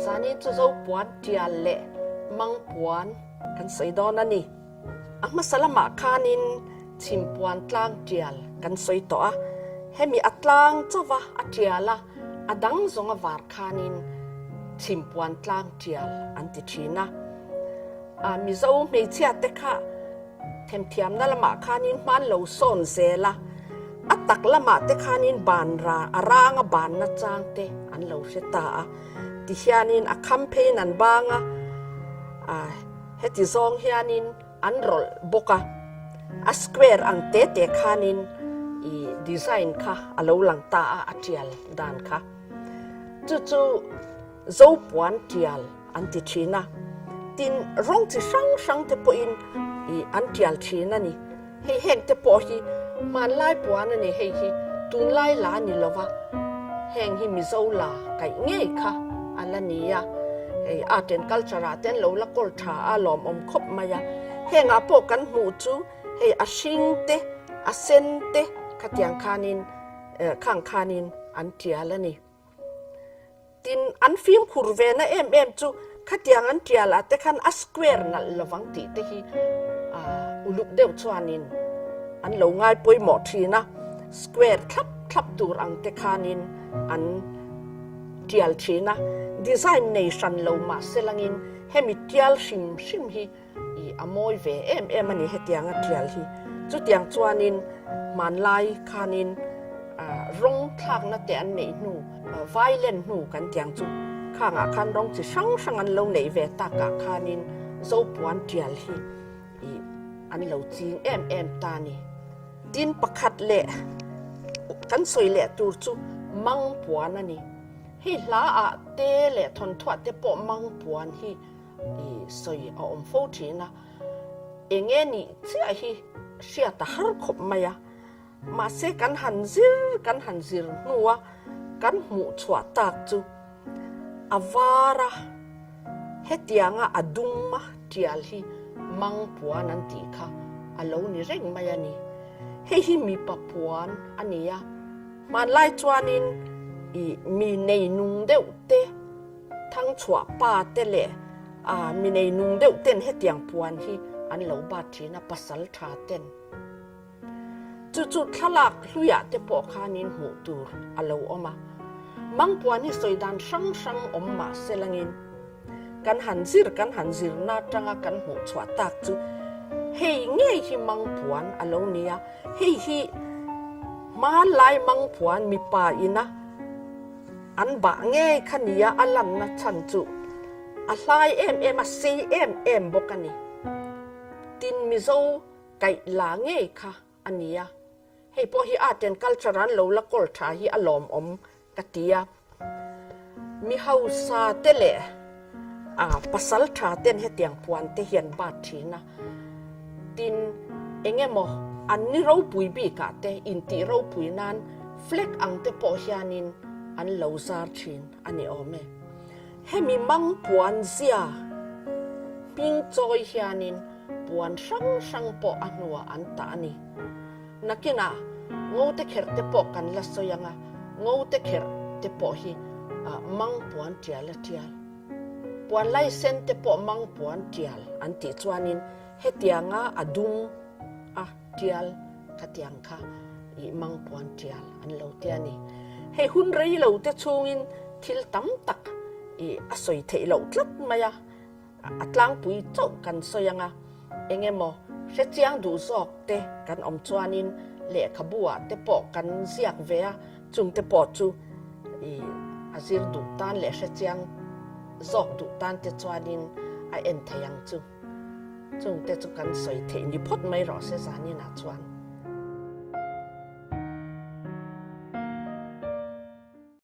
Zanin chu Zopuan tial leh Mangpuan kan sawi dawn a ni. A hmasa lamah khanin Chhimpuan tlang tial kan sawi tawh a, hemi a tlang chauva a tial a, a dang zawng a var khanin Chhimpuan tlang tial an ti thin a. A Mizo hmeichhia te kha themthiamna lamah khanin hman lo sawn zel a, a tak lamah te khanin ban ra a ranga banna chang te an lo hre ta a, tihianin a kham pheiin an bang a, a heti zawng hianin an rawlh bawk a, a square ang te te khanin i design kha a lo lang ta a, a tial dan kha chu chu Zopuan tial an ti thin a, tin rawng chi hrang hrang te pawhin ih an tial thin a ni. Hei heng te pawh hi hmanlai puan a ni, hei hi tunlai la a ni lo va, heng hi Mizo la kaih ngei kha a la ni a, hei art and culture ah te an lo la kawl tha a lawmawm khawp mai a, hengah pawh kan hmuh chu hei a hring te a sen te khatiang khanin khang khanin an tial a ni. Tin, an fimkhur ve na em em chu khatiang an tial ah te khan a square nalh lovang tih te hi uluk deuh chuanin an lo ngai pawimawh thin a, square thlap thlap tur ang te khanin an tial thin a, design nei hran lo mah se langin hemi tial hrim hrim hi I a mawi ve em em a ni hetiang a tial hi. Chutiang chuanin hmanlai khanin rawng thlakna te an neih hnu, vailen hnu kan tiang chu khangah khan rawng chi hrang hrang an lo neih ve takah khanin Zopuan tial hi i an lo ching em em ta ni. Tin pakhat leh kan sawi leh tur chu Mangpuan a ni. Hei hla ah te leh thawnthuah te pawh Mangpuan hi I sawi a awm fo thin a, eng nge nih chiah hi hriat a har khawp mai a, mahse kan han zir kan han zir hnua kan hmuh chhuah tak chu a var a, hetianga a dum a tial hi mang puan an tih kha a lo ni reng mai a ni. Hei hi mipa puan a ni a, hmanlai chuanin i mi nei nung deuh te, Thangchhuah pa te leh a mi nei nung deuh ten hetiang puan hi an lo bat thin a, pasal tha ten. Chu chu thlalak hluiah te pawh khanin hmuh tur a lo awm a. Mangpuan hi sawi dan hrang hrang awm mah se langin kan han zir kan han zirna atanga kan hmuh chhuah tak chu hei ngei hi mangpuan a lo ni a, hei hi hmanlai mangpuan mipa ina An bah ngei kha nia a lanna chhan chu a hlai em em a, sei em em bawk a ni. Tin Mizo kaih la ngei kha a nia. Hei pawh hi art and culture an lo la kawl tha hi a lawmawm ka ti a. Mi hausa te leh a pasal tha ten hetiang puan te hian bat thin a. Tin eng emaw an ni ropui bikah te intih ropui nan Flag ang te pawh hianin an lo zar thin a ni awm e. Hemi mang puan zia hming chawi hianin puan hrang hrang pawh a hnuah an tah a ni. Nakinah ngote kherh te pawh kan la sawi ang a, ngote kherh te pawh hi mang puan tial a tial. Puan laisen te pawh mang puan tial an tih chuanin hetianga a dum a tial khatiang kha ih mang puan tial an lo ti a ni. Hei hun rei lo te chhungin thil tam tak ih a sawi theih loh tlat mai a, a tlangpui chauh kan sawi ang a, eng emaw hrechiang duh zawk te kan awm chuanin lehkhabu ah te pawh kan ziak ve a, chung te pawh chu ih a zir duh tan leh hrechiang zawk duh tan te chuanin a en thei ang chu. Chungte chu kan sawi theih ni phawt mai rawh se zaninah chuan.